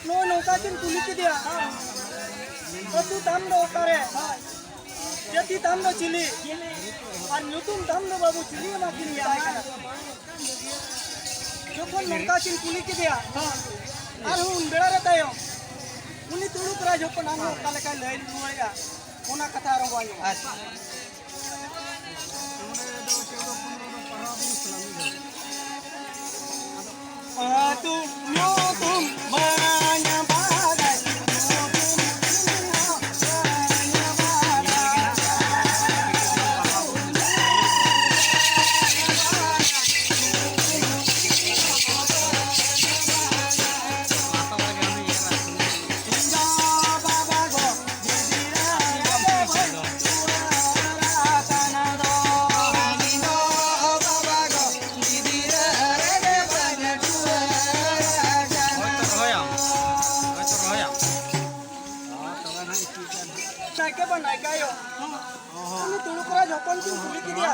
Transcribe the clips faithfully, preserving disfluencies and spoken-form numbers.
ᱱᱚᱜᱼᱚᱭ ᱱᱚᱝᱠᱟ ᱠᱤᱱ ᱠᱩᱞᱤ ᱠᱮᱫᱮᱭᱟ, "ᱟᱹᱛᱩ ᱛᱟᱢ ᱫᱚ ᱚᱠᱟᱨᱮ? ᱡᱟᱹᱛᱤ ᱛᱟᱢ ᱫᱚ ᱪᱤᱞᱤ? ᱟᱨ ᱧᱩᱛᱩᱢ ᱛᱟᱢ ᱫᱚ ᱵᱟᱹᱵᱩ ᱪᱤᱞᱤ?" ᱮᱢᱟ ᱠᱤᱱ ᱢᱮᱛᱟᱭ ᱠᱟᱱᱟ᱾ ᱡᱚᱠᱷᱚᱱ ᱱᱚᱝᱠᱟ ᱠᱤᱱ ᱠᱩᱞᱤ ᱠᱮᱫᱮᱭᱟ, ᱟᱨᱦᱚᱸ ᱩᱱ ᱵᱮᱲᱟ ᱨᱮ ᱛᱟᱭᱚᱢ ᱩᱱᱤ ᱛᱩᱲᱩᱠ ᱨᱟᱡᱽ ᱦᱚᱯᱚᱱ ᱟᱨᱦᱚᱸ ᱚᱠᱟ ᱞᱮᱠᱟᱭ ᱞᱟᱹᱭ ᱨᱩᱣᱟᱹᱲᱮᱜᱼᱟ, ᱚᱱᱟ ᱠᱟᱛᱷᱟ ᱟᱨᱦᱚᱸ ᱵᱚᱱ ᱟᱸᱡᱚᱢᱟ᱾ ᱟᱹᱛᱩ ᱧᱩᱛᱩᱢ ᱵᱟᱹᱧ ᱵᱟᱲᱟᱭ, ᱧᱩᱛᱩᱢ ᱵᱟᱹᱧ ᱵᱟᱲᱟᱭ᱾ ᱱᱟᱭᱠᱮ ᱵᱟ ᱱᱟᱭᱠᱮ ᱟᱭᱳ, ᱩᱱᱤ ᱛᱩᱲᱩᱠ ᱨᱟᱡᱽ ᱦᱚᱯᱚᱱ ᱠᱤᱱ ᱠᱩᱞᱤ ᱠᱮᱫᱮᱭᱟ᱾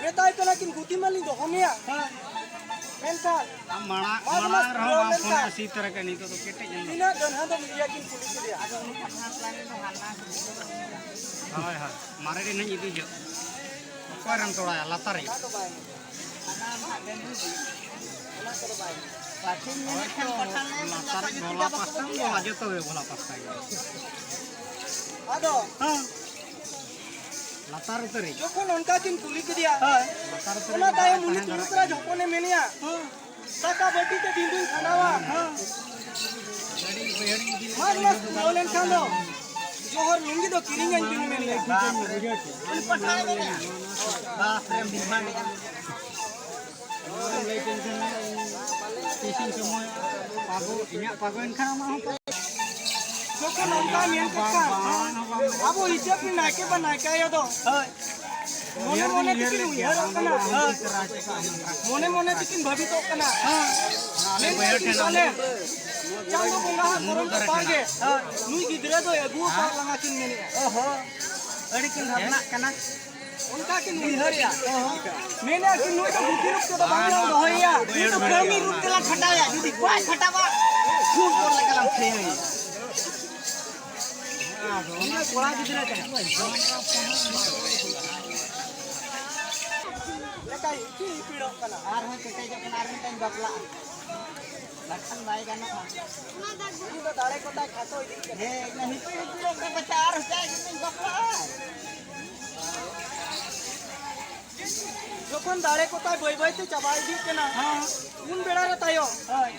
ᱢᱮᱛᱟᱭ ᱠᱟᱱᱟ ᱠᱤᱱ, "ᱜᱩᱛᱤ ᱢᱟᱞᱤᱧ ᱫᱚᱦᱚ ᱢᱮᱭᱟ, ᱢᱮᱱᱠᱷᱟᱱ ᱟᱢ ᱢᱟᱲᱟᱝ, ᱢᱟᱜᱽ ᱢᱟᱥ ᱢᱟᱲᱟᱝ ᱨᱮᱦᱚᱸ ᱯᱩᱨᱟᱹᱣ ᱵᱟᱢ ᱯᱷᱳᱱᱟ, ᱞᱮᱱᱠᱷᱟᱱ ᱥᱤ ᱩᱛᱟᱹᱨ ᱟᱠᱟᱫ, ᱱᱤᱛᱚᱜ ᱫᱚ ᱠᱮᱴᱮᱡ ᱮᱱ ᱫᱚ᱾ ᱛᱤᱱᱟᱹᱜ ᱜᱟᱱᱦᱟ ᱫᱚᱢ ᱤᱫᱤᱭᱟ?" ᱠᱤᱱ ᱠᱩᱞᱤ ᱠᱮᱫᱮᱭᱟ᱾ ᱦᱳᱭ, ᱦᱳᱭ, ᱢᱟᱨᱮ ᱨᱮ ᱱᱟᱧ ᱤᱫᱤ ᱧᱚᱜ᱾ ᱚᱠᱚᱭ ᱨᱮᱢ ᱛᱚᱲᱟᱭᱟ? ᱞᱟᱛᱟᱨ ᱨᱮ? ᱚᱱᱟ ᱫᱚ ᱵᱟᱭ ᱚᱱᱟ ᱠᱚᱫᱚ ᱵᱟᱭ ᱯᱟᱪᱷᱮᱧ ᱢᱮᱱᱮᱫ ᱠᱷᱟᱱ ᱠᱚᱴᱟ ᱞᱮ ᱞᱟᱛᱟᱨ ᱨᱮ ᱜᱚᱞᱟ ᱯᱟᱥᱴᱟ ᱜᱮ ᱵᱚᱞᱟ ᱯᱟᱥᱴᱟ ᱜᱮ᱾ ᱟᱫᱚ ᱦᱮᱸ᱾ ᱞᱟᱛᱟᱨ ᱩᱛᱟᱹᱨᱤᱡ᱾ ᱡᱚᱠᱷᱚᱱ ᱚᱱᱠᱟ ᱠᱤᱱ ᱠᱩᱞᱤ ᱠᱮᱫᱮᱭᱟ, ᱦᱳᱭ᱾ ᱞᱟᱛᱟᱨ ᱩᱛᱟᱹᱨᱤᱡ ᱚᱱᱟ ᱛᱟᱭᱚᱢ ᱩᱱᱤ ᱛᱟᱦᱮᱸ ᱛᱩᱲᱩᱠ ᱫᱷᱟᱨᱟ ᱨᱟᱡᱽ ᱠᱟᱱᱟ᱾ ᱦᱚᱯᱚᱱᱮ ᱢᱮᱱᱮᱭᱟ, ᱦᱮᱸ᱾ ᱫᱟᱠᱟ ᱵᱟᱹᱴᱤ ᱛᱮ ᱫᱤᱱ ᱫᱩᱧ ᱠᱷᱟᱸᱰᱟᱣᱟ, ᱦᱮᱸ᱾ ᱢᱟᱜᱽ ᱢᱟᱥ ᱯᱩᱨᱟᱹᱣ ᱞᱮᱱᱠᱷᱟᱱ ᱫᱚ ᱡᱚᱦᱚᱨ ᱞᱩᱝᱜᱤ ᱫᱚ ᱠᱤᱨᱤᱧ ᱟᱹᱧ ᱵᱤᱱ ᱢᱮᱱᱮᱭᱟ᱾ ᱵᱟᱯ ᱨᱮ ᱵᱤᱵᱷᱟᱜᱮᱜᱼᱟ᱾ ᱛᱤᱥᱤᱧ ᱥᱚᱢᱚᱭ ᱯᱟᱜᱚ, ᱤᱧᱟᱹᱜ ᱯᱟᱜᱚ ᱮᱱᱠᱷᱟᱱ ᱟᱢᱟᱜ ᱦᱚᱸ ᱯᱟᱜᱚ᱾ ᱡᱚᱠᱷᱚᱱ ᱚᱱᱠᱟ ᱢᱮᱱ ᱠᱟᱜ ᱠᱷᱟᱱ, ᱟᱵᱚ ᱦᱤᱥᱟᱹᱵ ᱨᱮ ᱱᱟᱭᱠᱮ ᱵᱟ ᱱᱟᱭᱠᱮ ᱟᱭᱳ ᱫᱚ ᱢᱚᱱᱮ ᱢᱚᱱᱮ ᱛᱮᱠᱤᱱ ᱩᱭᱦᱟᱹᱨᱚᱜ ᱠᱟᱱᱟ᱾ ᱢᱚᱱᱮ ᱢᱚᱱᱮ ᱛᱮᱠᱤᱱ ᱵᱷᱟᱹᱵᱤᱛᱚᱜ ᱠᱟᱱᱟ᱾ ᱢᱮᱱ ᱫᱟᱠᱤᱱ ᱯᱟᱞᱮ ᱪᱟᱸᱫᱚ ᱵᱚᱸᱜᱟ ᱦᱟᱜ ᱜᱚᱨᱚᱢ ᱛᱮ ᱵᱟᱝᱜᱮ ᱱᱩᱭ ᱜᱤᱫᱽᱨᱟᱹ ᱫᱚ ᱟᱹᱜᱩ ᱟᱠᱟᱫ ᱞᱟᱝᱟ ᱠᱤᱱ ᱢᱮᱱᱮᱜᱼᱟ᱾ ᱟᱹᱰᱤ ᱠᱤᱱ ᱵᱷᱟᱵᱽᱱᱟᱜ ᱠᱟᱱᱟ᱾ ᱚᱱᱠᱟ ᱠᱤᱱ ᱩᱭᱦᱟᱹᱨᱮᱜᱼᱟ᱾ ᱢᱮᱱᱮᱜᱼᱟ ᱠᱤᱱ, "ᱱᱩᱭ ᱫᱚ ᱜᱩᱛᱤ ᱨᱩᱯ ᱛᱮᱫᱚ ᱵᱟᱝ ᱞᱟᱝ ᱫᱚᱦᱚᱭᱮᱭᱟ, ᱱᱩᱭ ᱫᱚ ᱠᱟᱹᱢᱤ ᱨᱩᱯ ᱛᱮᱞᱟᱝ ᱠᱷᱟᱴᱟᱣᱮᱭᱟ, ᱡᱩᱫᱤ ᱵᱟᱭ ᱠᱷᱟᱴᱟᱣᱟ, ᱠᱷᱩᱵ ᱤᱧ ᱫᱚ ᱠᱚᱲᱟ ᱜᱤᱫᱽᱨᱟᱹ ᱠᱟᱱᱟ᱾ ᱞᱮᱠᱟ ᱤᱯᱤᱲ ᱤᱯᱤᱲᱚᱜ ᱠᱟᱱᱟ᱾ ᱟᱨᱦᱚᱸ ᱠᱮᱴᱮᱡᱚᱜ ᱠᱟᱱᱟ, ᱟᱨ ᱢᱤᱫᱴᱟᱝ ᱵᱟᱯᱞᱟᱜᱼᱟ᱾ ᱵᱟᱠᱷᱟᱱ ᱵᱟᱭ ᱜᱟᱱᱚᱜᱼᱟ᱾ ᱩᱱᱤ ᱫᱚ ᱫᱟᱲᱮ ᱠᱚ ᱛᱟᱭ ᱠᱷᱟᱴᱚ ᱤᱫᱤᱜ ᱠᱟᱱᱟ᱾ ᱦᱮᱸ, ᱤᱱᱟᱹ ᱱᱤᱛᱚᱜ ᱤᱯᱤᱲᱚᱜ ᱠᱟᱱᱟ, ᱯᱟᱪᱷᱮ ᱟᱨ ᱦᱚᱪᱟ ᱤᱫᱤ ᱵᱟᱯᱞᱟᱜᱼᱟ᱾ ᱡᱚᱠᱷᱚᱱ ᱫᱟᱲᱮ ᱠᱚ ᱛᱟᱭ ᱵᱟᱹᱭ ᱵᱟᱹᱭ ᱛᱮ ᱪᱟᱵᱟ ᱤᱫᱤᱜ ᱠᱟᱱᱟ, ᱦᱮᱸ᱾ ᱩᱱ ᱵᱮᱲᱟ ᱨᱮ ᱛᱟᱭᱚᱢ ᱦᱳᱭ᱾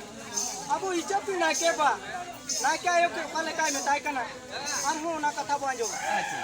ᱟᱵᱚ ᱤᱪᱟᱹᱯᱤ ᱱᱟᱭᱠᱮ ᱵᱟ, ᱱᱟᱭᱠᱮ ᱟᱭᱳ ᱠᱚ ᱚᱠᱟ ᱞᱮᱠᱟᱭ ᱢᱮᱛᱟᱭ ᱠᱟᱱᱟ, ᱟᱨᱦᱚᱸ ᱚᱱᱟ ᱠᱟᱛᱷᱟ ᱵᱚ ᱟᱸᱡᱚᱢᱟ᱾ ᱟᱪᱪᱷᱟ᱾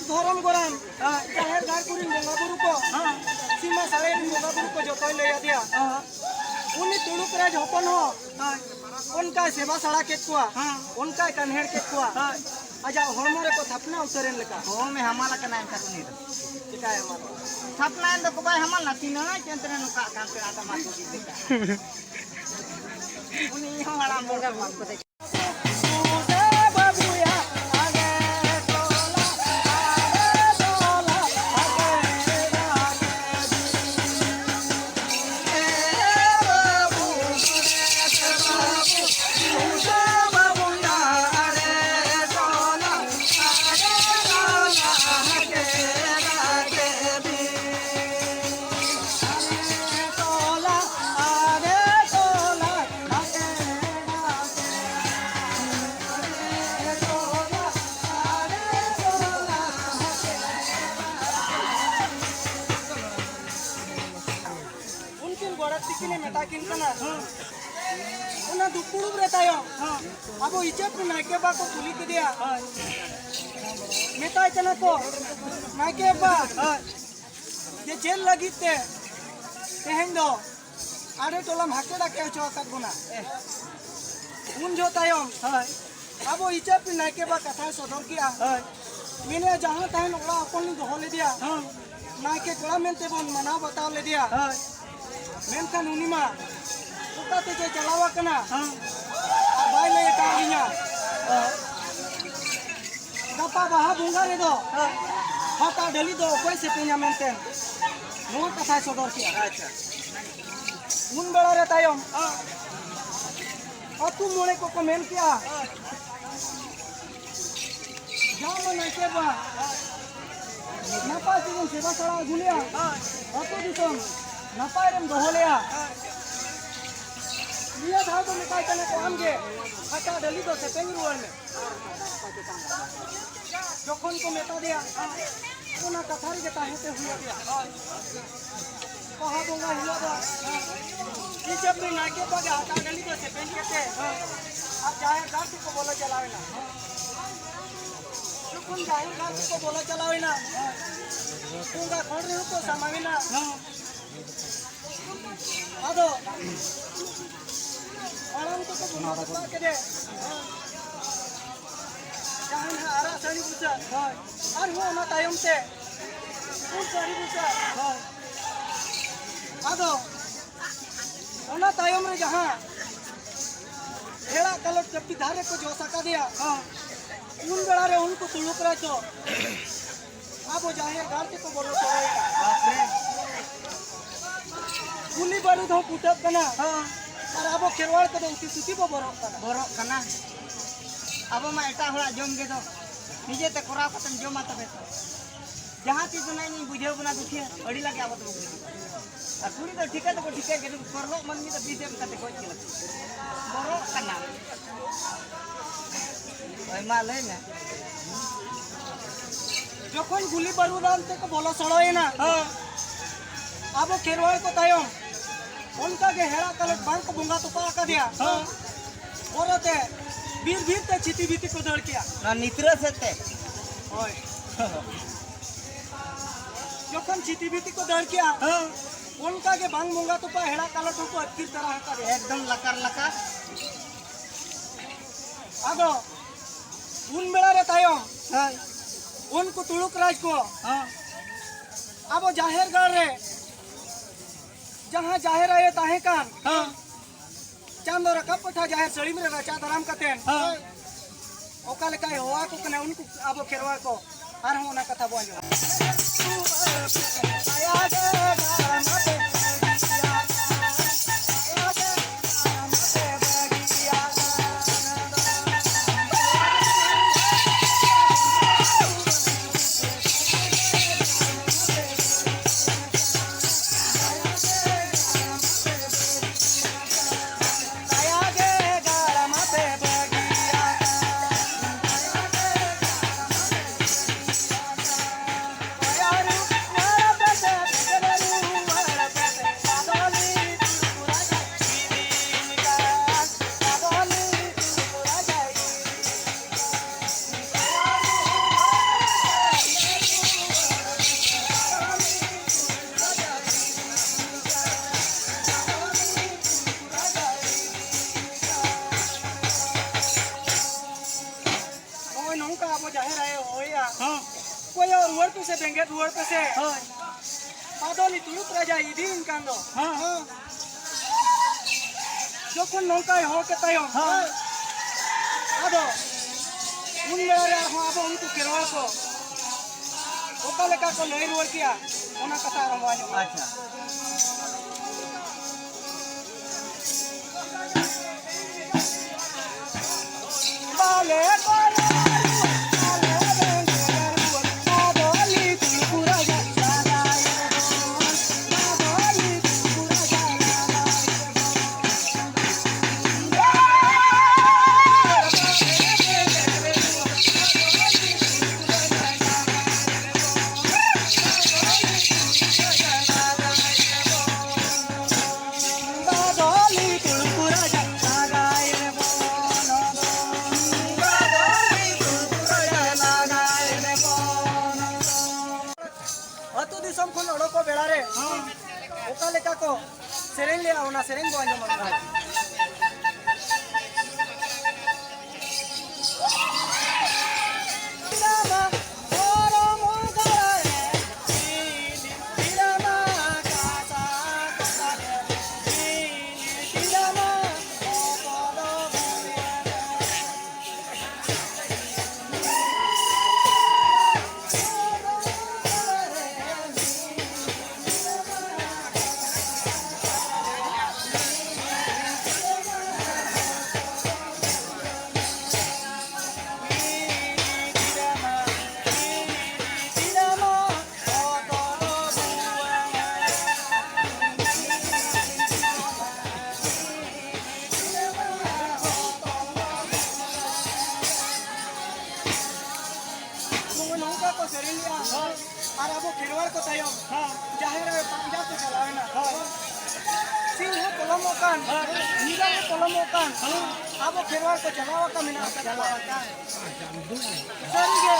ᱫᱷᱚᱨᱚᱢ ᱜᱚᱨᱟᱢ, ᱦᱮᱸ᱾ ᱡᱟᱦᱮᱨ ᱜᱟᱲ ᱠᱚᱨᱮᱱ ᱵᱚᱸᱜᱟ ᱵᱩᱨᱩ ᱠᱚ, ᱦᱮᱸ᱾ ᱥᱤᱢᱟᱹ ᱥᱟᱹᱲᱮ ᱨᱮᱱ ᱵᱚᱸᱜᱟ ᱵᱩᱨᱩ ᱠᱚ ᱡᱚᱛᱚᱭ ᱞᱟᱹᱭ ᱟᱫᱮᱭᱟ᱾ ᱦᱮᱸ᱾ ᱩᱱᱤ ᱛᱩᱲᱩᱠ ᱨᱟᱡᱽ ᱦᱚᱯᱚᱱ ᱦᱚᱸ, ᱦᱮᱸ᱾ ᱚᱱᱠᱟᱭ ᱥᱮᱵᱟ ᱥᱟᱲᱟ ᱠᱮᱫ ᱠᱚᱣᱟ, ᱦᱮᱸ᱾ ᱚᱱᱠᱟᱭ ᱠᱟᱱᱦᱮᱲ ᱠᱮᱫ ᱠᱚᱣᱟ, ᱦᱮᱸ᱾ ᱟᱡᱟᱜ ᱦᱚᱲᱢᱚ ᱨᱮᱠᱚ ᱛᱷᱟᱯᱱᱟ ᱩᱛᱟᱹᱨᱮᱱ ᱞᱮᱠᱟ᱾ ᱦᱚᱲᱢᱮ ᱦᱟᱢᱟᱞ ᱟᱠᱟᱱᱟ ᱮᱱᱠᱷᱟᱱ ᱩᱱᱤ ᱫᱚ᱾ ᱪᱤᱠᱟᱭ ᱦᱟᱢᱟᱞ? ᱛᱷᱟᱯᱱᱟ ᱮᱱ ᱫᱚᱠᱚ ᱵᱟᱭ ᱦᱟᱢᱟᱞ ᱱᱟ, ᱛᱤᱱᱟᱹᱜ ᱪᱮᱱ ᱛᱮᱱᱮ ᱱᱚᱝᱠᱟ ᱟᱠᱟᱱ ᱯᱮᱲᱟ ᱫᱚ ᱢᱟ ᱪᱮᱫ ᱞᱮᱠᱟ? ᱩᱱᱤ ᱦᱚᱸ ᱦᱟᱲᱟᱢ ᱵᱚᱸᱜᱟ ᱵᱟᱝ ᱠᱚ ᱫᱮᱡ᱾ ᱩᱱᱠᱤᱱ ᱜᱚᱰᱮᱛ ᱛᱤᱠᱤᱱᱮ ᱢᱮᱛᱟ ᱠᱤᱱ ᱠᱟᱱᱟ, ᱚᱱᱟ ᱫᱩᱯᱲᱩᱵ ᱨᱮ ᱛᱟᱭᱚᱢ ᱟᱵᱚ ᱤᱪᱟᱹᱯ ᱱᱟᱭᱠᱮ ᱵᱟ ᱠᱚ ᱠᱩᱞᱤ ᱠᱮᱫᱮᱭᱟ, ᱢᱮᱛᱟᱭ ᱠᱟᱱᱟ ᱠᱚ, "ᱱᱟᱭᱠᱮ ᱵᱟ, ᱡᱮ ᱪᱮᱫ ᱞᱟᱹᱜᱤᱫ ᱛᱮ ᱛᱮᱦᱮᱧ ᱫᱚ ᱟᱲᱮ ᱴᱚᱞᱟᱢ ᱦᱟᱠᱮ ᱰᱟᱠᱮ ᱦᱚᱪᱚ ᱟᱠᱟᱫ ᱵᱚᱱᱟ?" ᱩᱱ ᱡᱚᱦᱚᱜ ᱛᱟᱭᱚᱢ, ᱦᱳᱭ᱾ ᱟᱵᱚ ᱤᱪᱟᱹᱯ ᱱᱟᱭᱠᱮ ᱵᱟ ᱠᱟᱛᱷᱟᱭ ᱥᱚᱫᱚᱨ ᱠᱮᱜᱼᱟ᱾ ᱦᱳᱭ᱾ ᱢᱮᱱᱮᱜᱼᱟ, ᱡᱟᱦᱟᱸ ᱛᱟᱦᱮᱱ ᱚᱲᱟᱜ ᱦᱚᱯᱚᱱ ᱞᱤᱧ ᱫᱚᱦᱚ ᱞᱮᱫᱮᱭᱟ, ᱦᱮᱸ᱾ ᱱᱟᱭᱠᱮ ᱠᱚᱲᱟ ᱢᱮᱱᱛᱮ ᱵᱚᱱ ᱢᱟᱱᱟᱣ ᱵᱟᱛᱟᱣ ᱞᱮᱫᱮᱭᱟ᱾ ᱦᱳᱭ᱾ ᱢᱮᱱᱠᱷᱟᱱ ᱩᱱᱤ ᱢᱟ ᱚᱠᱟ ᱛᱮᱪᱚᱭ ᱪᱟᱞᱟᱣ ᱟᱠᱟᱱᱟ, ᱦᱮᱸ᱾ ᱟᱨ ᱵᱟᱭ ᱞᱟᱹᱭ ᱟᱠᱟᱫ ᱞᱤᱧᱟ᱾ ᱦᱳᱭ᱾ ᱜᱟᱯᱟ ᱵᱟᱦᱟ ᱵᱚᱸᱜᱟ ᱨᱮᱫᱚ, ᱦᱮᱸ᱾ ᱦᱟᱴᱟᱜ ᱰᱟᱹᱞᱤ ᱫᱚ ᱚᱠᱚᱭ ᱥᱮᱯᱮᱧᱟ ᱢᱮᱱᱛᱮ ᱱᱚᱣᱟ ᱠᱟᱛᱷᱟᱭ ᱥᱚᱫᱚᱨ ᱠᱮᱜᱼᱟ᱾ ᱟᱪᱪᱷᱟ᱾ ᱩᱱ ᱵᱮᱲᱟ ᱨᱮ ᱛᱟᱭᱚᱢ, ᱦᱮᱸ᱾ ᱟᱹᱛᱩ ᱢᱚᱬᱮ ᱠᱚᱠᱚ ᱢᱮᱱ ᱠᱮᱜᱼᱟ, ᱦᱮᱸ᱾ ᱡᱟᱦᱟᱸ ᱢᱟ ᱱᱟᱭᱠᱮ ᱵᱟ, ᱱᱟᱯᱟᱭ ᱛᱮᱵᱚᱱ ᱥᱮᱵᱟ ᱥᱟᱲᱟ ᱟᱹᱜᱩ ᱞᱮᱭᱟ, ᱟᱹᱛᱩ ᱫᱤᱥᱚᱢ ᱱᱟᱯᱟᱭ ᱨᱮᱢ ᱫᱚᱦᱚ ᱞᱮᱭᱟ᱾ ᱱᱤᱭᱟᱹ ᱫᱷᱟᱣ ᱫᱚ ᱢᱮᱛᱟᱭ ᱠᱟᱱᱟ ᱠᱚ, ᱟᱢᱜᱮ ᱦᱟᱴᱟᱜ ᱰᱟᱹᱞᱤ ᱫᱚ ᱥᱮᱯᱮᱧ ᱨᱩᱣᱟᱹᱲ ᱢᱮ᱾ ᱡᱚᱠᱷᱚᱱ ᱠᱚ ᱢᱮᱛᱟ ᱫᱮᱭᱟ, ᱚᱱᱟ ᱠᱟᱛᱷᱟ ᱨᱮᱜᱮ ᱛᱟᱦᱮᱸ ᱛᱮ ᱦᱩᱭ ᱟᱫᱮᱭᱟ᱾ ᱵᱟᱦᱟ ᱵᱚᱸᱜᱟ ᱦᱤᱞᱳᱜ ᱫᱚ ᱦᱤᱥᱟᱹᱵ ᱨᱮ ᱱᱟᱭᱠᱮ ᱵᱟᱵᱟ ᱜᱮ ᱦᱟᱴᱟᱜ ᱰᱟᱹᱞᱤ ᱫᱚ ᱥᱮᱯᱮᱧ ᱠᱟᱛᱮ ᱟᱨ ᱡᱟᱦᱮᱨ ᱜᱟᱲ ᱛᱮᱠᱚ ᱵᱚᱞᱚ ᱪᱟᱞᱟᱣ ᱮᱱᱟ᱾ ᱥᱩᱠ ᱡᱟᱦᱮᱨ ᱜᱟᱲ ᱛᱮᱠᱚ ᱵᱚᱞᱚ ᱪᱟᱞᱟᱣ ᱮᱱᱟ᱾ ᱵᱚᱸᱜᱟ ᱠᱷᱚᱲ ᱨᱮᱦᱚᱸ ᱠᱚ ᱥᱟᱢᱟᱝ ᱮᱱᱟ᱾ ᱟᱫᱚ ᱢᱟᱲᱟᱝ ᱛᱮᱠᱚ ᱵᱚᱸᱜᱟ ᱛᱚᱯᱟ ᱠᱮᱫᱮ᱾ ᱡᱟᱦᱟᱸ ᱱᱟᱦᱟᱜ ᱟᱨᱟᱜ ᱥᱟᱹᱲᱤ ᱵᱩᱥᱟᱹᱜ᱾ ᱟᱨᱦᱚᱸ ᱚᱱᱟ ᱛᱟᱭᱚᱢ ᱛᱮ ᱯᱩᱸᱰ ᱥᱟᱹᱲᱤ ᱵᱩᱥᱟᱹᱜ᱾ ᱟᱫᱚ ᱚᱱᱟ ᱛᱟᱭᱚᱢ ᱨᱮ ᱡᱟᱦᱟᱸ ᱦᱮᱲᱟᱜ ᱠᱟᱞᱚᱴ ᱪᱟᱹᱯᱴᱤ ᱫᱷᱟᱨᱮ ᱠᱚ ᱡᱚᱥ ᱟᱠᱟᱫᱮᱭᱟ, ᱩᱱ ᱵᱮᱲᱟ ᱨᱮ ᱩᱱᱠᱩ ᱛᱩᱲᱩᱠ ᱨᱟᱡᱽ ᱫᱚ ᱟᱵᱚ ᱡᱟᱦᱮᱨ ᱜᱟᱲ ᱛᱮᱠᱚ ᱵᱚᱞᱚ ᱥᱚᱲᱚᱭᱮᱱᱟ᱾ ᱵᱟᱯᱨᱮ᱾ ᱜᱩᱞᱤ ᱵᱟᱹᱨᱩᱫ ᱦᱚᱸ ᱯᱷᱩᱴᱟᱹᱜ ᱠᱟᱱᱟ᱾ ᱦᱚᱸ᱾ ᱟᱨ ᱟᱵᱚ ᱠᱷᱮᱨᱣᱟᱲ ᱠᱚᱫᱚ ᱩᱛᱤ ᱥᱩᱛᱤ ᱵᱚ ᱵᱚᱨᱚᱜ ᱠᱟᱱᱟ᱾ ᱵᱚᱨᱚᱜ ᱠᱟᱱᱟ᱾ ᱟᱵᱚ ᱢᱟ ᱮᱴᱟᱜ ᱦᱚᱲᱟᱜ ᱡᱚᱢ ᱜᱮ ᱫᱚ ᱱᱤᱡᱮ ᱛᱮ ᱠᱚᱨᱟᱣ ᱠᱟᱛᱮᱢ ᱡᱚᱢᱟ ᱛᱚᱵᱮ ᱛᱚ᱾ ᱡᱟᱦᱟᱸ ᱛᱤᱥ ᱚᱱᱟ ᱤᱧᱤᱧ ᱵᱩᱡᱷᱟᱹᱣ ᱵᱚᱱᱟ ᱫᱩᱠᱷᱤᱭᱟᱹ, ᱟᱹᱰᱤ ᱞᱟᱜᱮ ᱟᱵᱚ ᱫᱚᱵᱚ ᱵᱩᱡᱷᱟᱹᱣᱟ᱾ ᱟᱨ ᱠᱩᱲᱤ ᱫᱚ ᱴᱷᱤᱠᱟᱹ ᱫᱚᱠᱚ ᱴᱷᱤᱠᱟᱹᱭ ᱜᱮ, ᱯᱚᱨᱞᱚᱜ ᱢᱟᱹᱱᱢᱤ ᱫᱚ ᱵᱤᱥ ᱮᱢ ᱠᱟᱛᱮ ᱜᱚᱡ ᱠᱤᱱᱟ᱾ ᱵᱚᱨᱚᱜ ᱠᱟᱱᱟ᱾ ᱦᱳᱭ, ᱢᱟ ᱞᱟᱹᱭ ᱢᱮ᱾ ᱡᱚᱠᱷᱚᱱ ᱜᱩᱞᱤ ᱵᱟᱹᱨᱩᱫ ᱟᱱ ᱛᱮᱠᱚ ᱵᱚᱞᱚ ᱥᱚᱲᱚᱭᱮᱱᱟ, ᱦᱚᱸ᱾ ᱟᱵᱚ ᱠᱷᱮᱨᱣᱟᱲ ᱠᱚ ᱛᱟᱭᱚᱢ ᱚᱱᱠᱟ ᱜᱮ ᱦᱮᱲᱟᱜ ᱠᱟᱞᱚᱴ ᱵᱟᱝ ᱠᱚ ᱵᱚᱸᱜᱟ ᱛᱚᱯᱟ ᱟᱠᱟᱫᱮᱭᱟ᱾ ᱦᱚᱸ᱾ ᱯᱚᱨᱮᱛᱮ ᱵᱤᱨ ᱵᱤᱨ ᱛᱮ ᱪᱷᱤᱛᱤ ᱵᱤᱛᱤ ᱠᱚ ᱫᱟᱹᱲ ᱠᱮᱜᱼᱟ᱾ ᱱᱚᱣᱟ ᱱᱤᱛᱨᱟᱹ ᱥᱮᱫ ᱛᱮ? ᱦᱳᱭ᱾ ᱡᱚᱠᱷᱚᱱ ᱪᱷᱤᱛᱤ ᱵᱤᱛᱤ ᱠᱚ ᱫᱟᱹᱲ ᱠᱮᱜᱼᱟ, ᱦᱮᱸ᱾ ᱚᱱᱠᱟ ᱜᱮ ᱵᱟᱝ ᱵᱚᱸᱜᱟ ᱛᱚᱯᱟ ᱦᱮᱲᱟᱜ ᱠᱟᱞᱚᱴ ᱦᱚᱸᱠᱚ ᱟᱹᱛᱠᱤᱨ ᱛᱟᱨᱟ ᱟᱠᱟᱫᱮᱭᱟ᱾ ᱮᱠᱫᱚᱢ ᱞᱟᱠᱟᱨ ᱞᱟᱠᱟᱨ᱾ ᱟᱫᱚ ᱩᱱ ᱵᱮᱲᱟ ᱨᱮ ᱛᱟᱭᱚᱢ, ᱦᱮᱸ᱾ ᱩᱱᱠᱩ ᱛᱩᱲᱩᱠ ᱨᱟᱡᱽ ᱠᱚ, ᱦᱮᱸ᱾ ᱟᱵᱚ ᱡᱟᱦᱮᱨ ᱜᱟᱲ ᱨᱮ ᱡᱟᱦᱟᱸ ᱡᱟᱦᱮᱨ ᱟᱭᱳ ᱛᱟᱦᱮᱸ ᱠᱟᱱ, ᱦᱮᱸ᱾ ᱪᱟᱸᱫᱚ ᱨᱟᱠᱟᱵ ᱯᱟᱦᱴᱟ ᱡᱟᱦᱮᱨ ᱥᱟᱹᱲᱤᱢ ᱨᱮ ᱨᱟᱪᱟ ᱫᱟᱨᱟᱢ ᱠᱟᱛᱮᱱ, ᱦᱮᱸ᱾ ᱚᱠᱟ ᱞᱮᱠᱟᱭ ᱦᱚᱦᱚ ᱟᱠᱚ ᱠᱟᱱᱟ ᱩᱱᱠᱩ ᱟᱵᱚ ᱠᱷᱮᱨᱣᱟᱲ ᱠᱚ, ᱟᱨᱦᱚᱸ ᱚᱱᱟ ᱠᱟᱛᱷᱟ ᱵᱚ ᱟᱸᱡᱚᱢᱟ᱾ ᱯᱮᱥᱮ, ᱵᱮᱸᱜᱮᱫ ᱨᱩᱣᱟᱹᱲ ᱯᱮᱥᱮ᱾ ᱦᱳᱭ᱾ ᱟᱫᱚ ᱩᱱᱤ ᱛᱩᱲᱩᱠ ᱨᱟᱡᱟᱭ ᱤᱫᱤᱭᱮᱱ ᱠᱟᱱ ᱫᱚ᱾ ᱦᱮᱸ᱾ ᱡᱚᱠᱷᱚᱱ ᱱᱚᱝᱠᱟᱭ ᱦᱚᱦᱚ ᱠᱮᱫ ᱛᱟᱭᱚᱢ, ᱦᱮᱸ᱾ ᱟᱫᱚ ᱩᱱ ᱵᱮᱲᱟ ᱨᱮ ᱟᱨᱦᱚᱸ ᱟᱵᱚ ᱩᱱᱠᱩ ᱠᱷᱮᱨᱣᱟᱲ ᱠᱚ ᱚᱠᱟ ᱞᱮᱠᱟ ᱠᱚ ᱞᱟᱹᱭ ᱨᱩᱣᱟᱹᱲ ᱠᱮᱜᱼᱟ, ᱚᱱᱟ ᱠᱟᱛᱷᱟ ᱟᱨᱦᱚᱸ ᱟᱸᱡᱚᱢ᱾ ᱟᱪᱪᱷᱟ᱾ ᱟᱹᱛᱩ ᱫᱤᱥᱚᱢ ᱠᱷᱚᱱ ᱚᱰᱚᱠᱚᱜ ᱵᱮᱲᱟ ᱨᱮ ᱚᱠᱟ ᱞᱮᱠᱟ ᱠᱚ ᱥᱮᱨᱮᱧ ᱞᱮᱜᱼᱟ, ᱚᱱᱟ ᱥᱮᱨᱮᱧ ᱵᱚ ᱟᱸᱡᱚᱢᱟ᱾ ᱱᱚᱜᱼᱚ ᱱᱚᱝᱠᱟ ᱠᱚ ᱥᱮᱨᱮᱧᱮᱜᱼᱟ᱾ ᱟᱨ ᱟᱵᱚ ᱠᱷᱮᱨᱣᱟᱲ ᱠᱚ ᱛᱟᱭᱚᱢ ᱡᱟᱦᱮᱨ ᱨᱮ ᱯᱟᱸᱡᱟ ᱠᱚ ᱪᱟᱞᱟᱣᱮᱱᱟ᱾ ᱥᱤᱧ ᱦᱚᱸ ᱯᱚᱞᱚᱢᱚᱜ ᱠᱟᱱ, ᱧᱤᱫᱟᱹ ᱦᱚᱸ ᱯᱚᱞᱚᱢᱚᱜ ᱠᱟᱱ, ᱟᱵᱚ ᱠᱷᱮᱨᱣᱟᱲ ᱠᱚ ᱪᱟᱞᱟᱣ ᱟᱠᱟᱱ ᱢᱮᱱᱟᱜ ᱟᱠᱟᱫ ᱠᱚᱣᱟ᱾ ᱥᱟᱹᱨᱤᱜᱮ,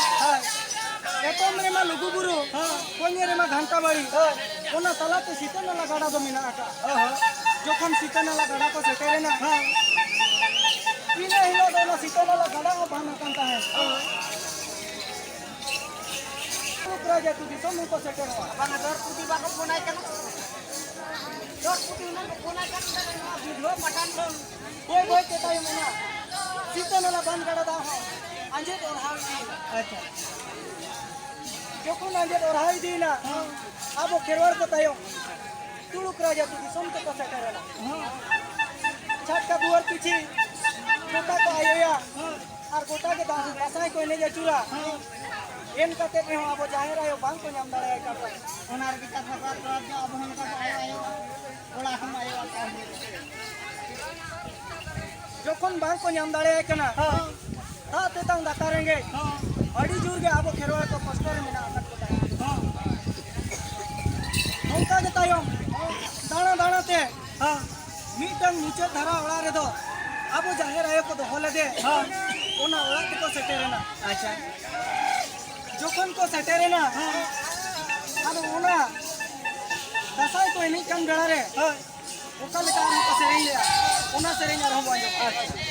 ᱮᱛᱚᱢ ᱨᱮᱢᱟ ᱞᱩᱜᱩ ᱵᱩᱨᱩ, ᱠᱚᱧᱮ ᱨᱮᱢᱟ ᱜᱷᱟᱱᱴᱟ ᱵᱟᱲᱤ, ᱚᱱᱟ ᱛᱟᱞᱟᱛᱮ ᱥᱤᱛᱟᱹ ᱱᱟᱞᱟ ᱜᱟᱰᱟ ᱫᱚ ᱢᱮᱱᱟᱜ ᱟᱠᱟᱫ᱾ ᱡᱚᱠᱷᱚᱱ ᱥᱤᱛᱟᱹ ᱱᱟᱞᱟ ᱜᱟᱰᱟ ᱠᱚ ᱥᱮᱴᱮᱨᱮᱱᱟ, ᱤᱱᱟᱹ ᱦᱤᱞᱳᱜ ᱫᱚ ᱚᱱᱟ ᱥᱤᱛᱟᱹ ᱱᱟᱞᱟ ᱜᱟᱰᱟ ᱦᱚᱸ ᱵᱟᱱ ᱟᱠᱟᱱ ᱛᱟᱦᱮᱸᱫ᱾ ᱨᱟᱡᱽ ᱟᱹᱛᱩ ᱫᱤᱥᱚᱢ ᱦᱚᱸᱠᱚ ᱥᱮᱴᱮᱨᱚᱜᱼᱟ᱾ ᱵᱟᱝᱟ, ᱫᱚᱨ ᱯᱩᱴᱤ ᱵᱟᱠᱚ ᱯᱷᱳᱱᱟᱭ ᱠᱟᱱᱟ᱾ ᱫᱚᱨ ᱯᱩᱴᱤ ᱦᱩᱱᱟᱹᱝ ᱠᱚ ᱯᱷᱳᱱᱟᱭ ᱠᱟᱱ ᱛᱟᱦᱮᱱᱟ, ᱵᱤᱫᱷᱣᱟ ᱯᱟᱴᱟᱱ ᱠᱷᱚᱱ᱾ ᱵᱟᱹᱭ ᱵᱟᱹᱭ ᱛᱮ ᱛᱟᱭᱚᱢ ᱮᱱᱟ᱾ ᱥᱤᱛᱟᱹ ᱱᱟᱞᱟ ᱵᱟᱱ ᱜᱟᱰᱟ ᱫᱟᱜ ᱦᱚᱸ ᱟᱸᱡᱮᱫ ᱚᱨᱦᱟᱣ ᱤᱫᱤᱭᱮᱱᱟ᱾ ᱟᱪᱪᱷᱟ᱾ ᱡᱚᱠᱷᱚᱱ ᱟᱸᱡᱮᱫ ᱚᱨᱦᱟᱣ ᱤᱫᱤᱭᱮᱱᱟ, ᱟᱵᱚ ᱠᱷᱮᱨᱣᱟᱲ ᱠᱚ ᱛᱟᱭᱚᱢ ᱛᱩᱲᱩᱠ ᱨᱟᱡᱽ ᱟᱹᱛᱩ ᱫᱤᱥᱚᱢ ᱛᱮᱠᱚ ᱥᱮᱴᱮᱨᱮᱱᱟ᱾ ᱪᱷᱟᱴᱠᱟ ᱫᱩᱣᱟᱹᱨ ᱯᱤᱪᱷᱤ ᱜᱚᱴᱟ ᱠᱚ ᱟᱭᱳᱭᱟ᱾ ᱟᱨ ᱜᱚᱴᱟ ᱜᱮ ᱫᱟ-, ᱫᱟᱸᱥᱟᱭ ᱠᱚ ᱮᱱᱮᱡ ᱟᱹᱪᱩᱨᱟ᱾ ᱮᱱ ᱠᱟᱛᱮ ᱨᱮᱦᱚᱸ ᱟᱵᱚ ᱡᱟᱦᱮᱨ ᱟᱭᱳ ᱵᱟᱝ ᱠᱚ ᱧᱟᱢ ᱫᱟᱲᱮᱭᱟᱭ ᱠᱟᱱ ᱛᱟᱦᱮᱸᱫ᱾ ᱚᱱᱟ ᱨᱮᱜᱮ ᱠᱟᱛᱷᱟ ᱠᱚ ᱟᱠᱚᱣᱟᱜ ᱫᱚ ᱟᱵᱚ ᱦᱚᱸ ᱱᱚᱝᱠᱟ ᱠᱚ ᱟᱭᱳ ᱟᱭᱳ, ᱚᱲᱟᱜ ᱦᱚᱸ ᱟᱭᱳ ᱟᱠᱚ᱾ ᱡᱚᱠᱷᱚᱱ ᱵᱟᱝ ᱠᱚ ᱧᱟᱢ ᱫᱟᱲᱮᱭᱟᱭ ᱠᱟᱱᱟ, ᱦᱮᱸ᱾ ᱫᱟᱜ ᱛᱮᱛᱟᱝ ᱫᱟᱠᱟ ᱨᱮᱸᱜᱮᱡ, ᱦᱮᱸ᱾ ᱟᱹᱰᱤ ᱡᱳᱨ ᱜᱮ ᱟᱵᱚ ᱠᱷᱮᱨᱣᱟᱲ ᱠᱚ ᱠᱚᱥᱴᱚ ᱨᱮ ᱢᱮᱱᱟᱜ ᱟᱠᱟᱫ ᱠᱚ ᱛᱟᱦᱮᱸᱫ᱾ ᱦᱮᱸ᱾ ᱱᱚᱝᱠᱟ ᱜᱮ ᱛᱟᱭᱚᱢ ᱫᱟᱬᱟ ᱫᱟᱬᱟ ᱛᱮ, ᱦᱮᱸ᱾ ᱢᱤᱫᱴᱟᱝ ᱢᱩᱪᱟᱹᱫ ᱫᱷᱟᱨᱟ ᱚᱲᱟᱜ ᱨᱮᱫᱚ ᱟᱵᱚ ᱡᱟᱦᱮᱨ ᱟᱭᱳ ᱠᱚ ᱫᱚᱦᱚ ᱞᱮᱫᱮ, ᱦᱮᱸ᱾ ᱚᱱᱟ ᱚᱲᱟᱜ ᱛᱮᱠᱚ ᱥᱮᱴᱮᱨᱮᱱᱟ᱾ ᱟᱪᱪᱷᱟ᱾ ᱡᱚᱠᱷᱚᱱ ᱠᱚ ᱥᱮᱴᱮᱨᱮᱱᱟ, ᱦᱮᱸ᱾ ᱟᱫᱚ ᱚᱱᱟ ᱫᱟᱸᱥᱟᱭ ᱠᱚ ᱮᱱᱮᱡ ᱠᱟᱱ ᱵᱮᱲᱟ ᱨᱮ, ᱦᱮᱸ᱾ ᱚᱠᱟ ᱞᱮᱠᱟ ᱟᱨᱦᱚᱸ ᱠᱚ ᱥᱮᱨᱮᱧ ᱞᱮᱜᱼᱟ, ᱚᱱᱟ ᱥᱮᱨᱮᱧ ᱟᱨᱦᱚᱸ ᱵᱚᱱ ᱟᱸᱡᱚᱢᱟ᱾ ᱟᱪᱪᱷᱟ᱾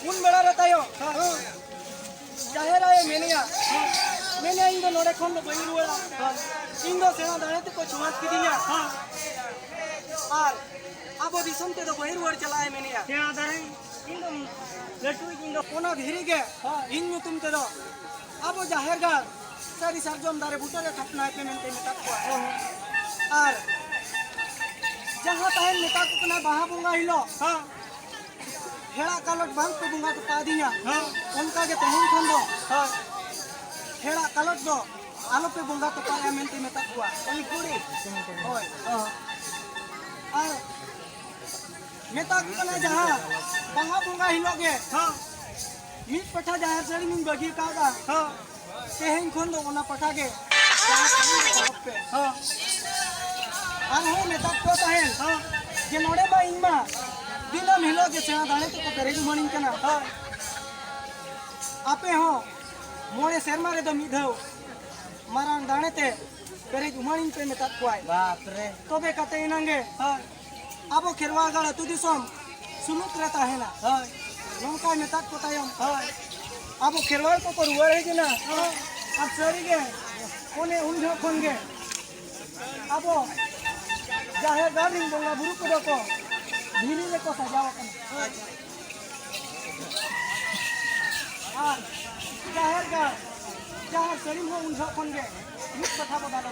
ᱩᱱ ᱵᱮᱲᱟ ᱨᱮ ᱛᱟᱭᱚᱢ ᱡᱟᱦᱮᱨ ᱟᱭᱳ ᱢᱮᱱᱮᱭᱟ, ᱢᱮᱱᱮᱭᱟ, "ᱤᱧ ᱫᱚ ᱱᱚᱰᱮ ᱠᱷᱚᱱ ᱫᱚ ᱵᱟᱹᱧ ᱨᱩᱣᱟᱹᱲᱟ, ᱤᱧ ᱫᱚ ᱥᱮᱬᱟ ᱫᱟᱲᱮ ᱛᱮᱠᱚ ᱪᱷᱩᱣᱟᱹᱛ ᱠᱤᱫᱤᱧᱟ, ᱟᱨ ᱟᱵᱚ ᱫᱤᱥᱚᱢ ᱛᱮᱫᱚ ᱵᱟᱹᱧ ᱨᱩᱣᱟᱹᱲ ᱪᱟᱞᱟᱜᱼᱟ", ᱢᱮᱱᱮᱭᱟ᱾ ᱥᱮᱬᱟ ᱫᱟᱲᱮ, ᱤᱧ ᱫᱚ ᱞᱟᱹᱴᱩᱭᱤᱡ, ᱤᱧ ᱫᱚ ᱚᱱᱟ ᱫᱷᱤᱨᱤ ᱜᱮ ᱤᱧ ᱧᱩᱛᱩᱢ ᱛᱮᱫᱚ ᱟᱵᱚ ᱡᱟᱦᱮᱨ ᱜᱟᱲ ᱥᱟᱹᱨᱤ ᱥᱟᱨᱡᱚᱢ ᱫᱟᱨᱮ ᱵᱩᱴᱟᱹ ᱨᱮ ᱛᱷᱟᱯᱱᱟᱭ ᱯᱮ ᱢᱮᱱᱛᱮ ᱢᱮᱛᱟᱫ ᱠᱚᱣᱟ᱾ ᱟᱨ ᱡᱟᱦᱟᱸ ᱛᱟᱦᱮᱱ ᱢᱮᱛᱟ ᱠᱚ ᱠᱟᱱᱟ ᱵᱟᱦᱟ ᱵᱚᱸᱜᱟ ᱦᱤᱞᱳᱜ, ᱦᱮᱸ, ᱦᱮᱲᱟᱜ ᱠᱟᱞᱚᱴ ᱵᱟᱝ ᱯᱮ ᱵᱚᱸᱜᱟ ᱛᱚᱯᱟ ᱟᱹᱫᱤᱧᱟ, ᱦᱮᱸ, ᱚᱱᱠᱟ ᱜᱮ ᱛᱮᱦᱮᱧ ᱠᱷᱚᱱ ᱫᱚ, ᱦᱮᱸ, ᱦᱮᱲᱟᱜ ᱠᱟᱞᱚᱴ ᱫᱚ ᱟᱞᱚ ᱯᱮ ᱵᱚᱸᱜᱟ ᱛᱚᱯᱟᱭᱟ ᱢᱮᱱᱛᱮ ᱢᱮᱛᱟᱫ ᱠᱚᱣᱟ᱾ ᱩᱱᱤ ᱠᱩᱲᱤ᱾ ᱦᱳᱭ᱾ ᱦᱮᱸ᱾ ᱟᱨ ᱢᱮᱛᱟ ᱠᱚ ᱠᱟᱱᱟ ᱡᱟᱦᱟᱸ ᱵᱟᱦᱟ ᱵᱚᱸᱜᱟ ᱦᱤᱞᱳᱜ ᱜᱮ, ᱦᱮᱸ, ᱢᱤᱫ ᱯᱟᱴᱷᱟ ᱡᱟᱦᱮᱨ ᱥᱟᱹᱲᱤᱢ ᱤᱧ ᱵᱟᱹᱜᱤ ᱠᱟᱣᱫᱟ, ᱦᱮᱸ, ᱛᱮᱦᱮᱧ ᱠᱷᱚᱱ ᱫᱚ ᱚᱱᱟ ᱯᱟᱴᱷᱟ ᱜᱮ ᱡᱟᱦᱮᱨ ᱥᱟᱹᱲᱤᱢ ᱨᱮ ᱵᱚᱞᱚᱜ ᱯᱮ᱾ ᱦᱮᱸ᱾ ᱟᱨᱦᱚᱸ ᱢᱮᱛᱟ ᱠᱚ ᱛᱟᱦᱮᱱ, ᱦᱮᱸ, ᱡᱮ ᱱᱚᱰᱮ ᱢᱟ ᱤᱧ ᱢᱟ ᱫᱤᱱᱟᱹᱢ ᱦᱤᱞᱳᱜ ᱜᱮ ᱥᱮᱬᱟ ᱫᱟᱲᱮ ᱛᱮᱠᱚ ᱯᱮᱨᱮᱡ ᱩᱢᱟᱹᱲᱤᱧ ᱠᱟᱱᱟ᱾ ᱦᱮᱸ᱾ ᱟᱯᱮ ᱦᱚᱸ ᱢᱚᱬᱮ ᱥᱮᱨᱢᱟ ᱨᱮᱫᱚ ᱢᱤᱫ ᱫᱷᱟᱣ ᱢᱟᱨᱟᱝ ᱫᱟᱲᱮ ᱛᱮ ᱯᱮᱨᱮᱡ ᱩᱢᱟᱹᱲᱤᱧ ᱯᱮ ᱢᱮᱛᱟᱫ ᱠᱚᱣᱟᱭ᱾ ᱵᱟᱯ ᱨᱮ᱾ ᱛᱚᱵᱮ ᱠᱟᱛᱮ ᱮᱱᱟᱝ ᱜᱮ, ᱦᱳᱭ, ᱟᱵᱚ ᱠᱷᱮᱨᱣᱟᱲ ᱜᱟᱲ ᱟᱹᱛᱩ ᱫᱤᱥᱚᱢ ᱥᱩᱞᱩᱠ ᱨᱮ ᱛᱟᱦᱮᱱᱟ᱾ ᱦᱳᱭ᱾ ᱱᱚᱝᱠᱟᱭ ᱢᱮᱛᱟᱫ ᱠᱚ ᱛᱟᱭᱚᱢ, ᱦᱳᱭ, ᱟᱵᱚ ᱠᱷᱮᱨᱣᱟᱲ ᱠᱚᱠᱚ ᱨᱩᱣᱟᱹᱲ ᱦᱮᱡ ᱮᱱᱟ᱾ ᱦᱳᱭ᱾ ᱟᱨ ᱥᱟᱹᱨᱤ ᱜᱮ ᱚᱱᱮ ᱩᱱ ᱡᱚᱦᱚᱜ ᱠᱷᱚᱱ ᱜᱮ ᱟᱵᱚ ᱡᱟᱦᱮᱨ ᱜᱟᱲ ᱨᱮᱱ ᱵᱚᱸᱜᱟ ᱵᱩᱨᱩ ᱠᱚᱫᱚ ᱠᱚ ᱫᱷᱤᱨᱤ ᱨᱮᱠᱚ ᱥᱟᱡᱟᱣ ᱟᱠᱟᱱᱟ᱾ ᱟᱨ ᱡᱟᱦᱮᱨ ᱜᱟᱲ, ᱡᱟᱦᱮᱨ ᱥᱟᱹᱲᱤᱢ ᱦᱚᱸ ᱩᱱ ᱡᱚᱦᱚᱜ ᱠᱷᱚᱱ ᱜᱮ ᱢᱤᱫ ᱯᱟᱴᱷᱟ ᱵᱚ ᱫᱟᱞᱚᱵ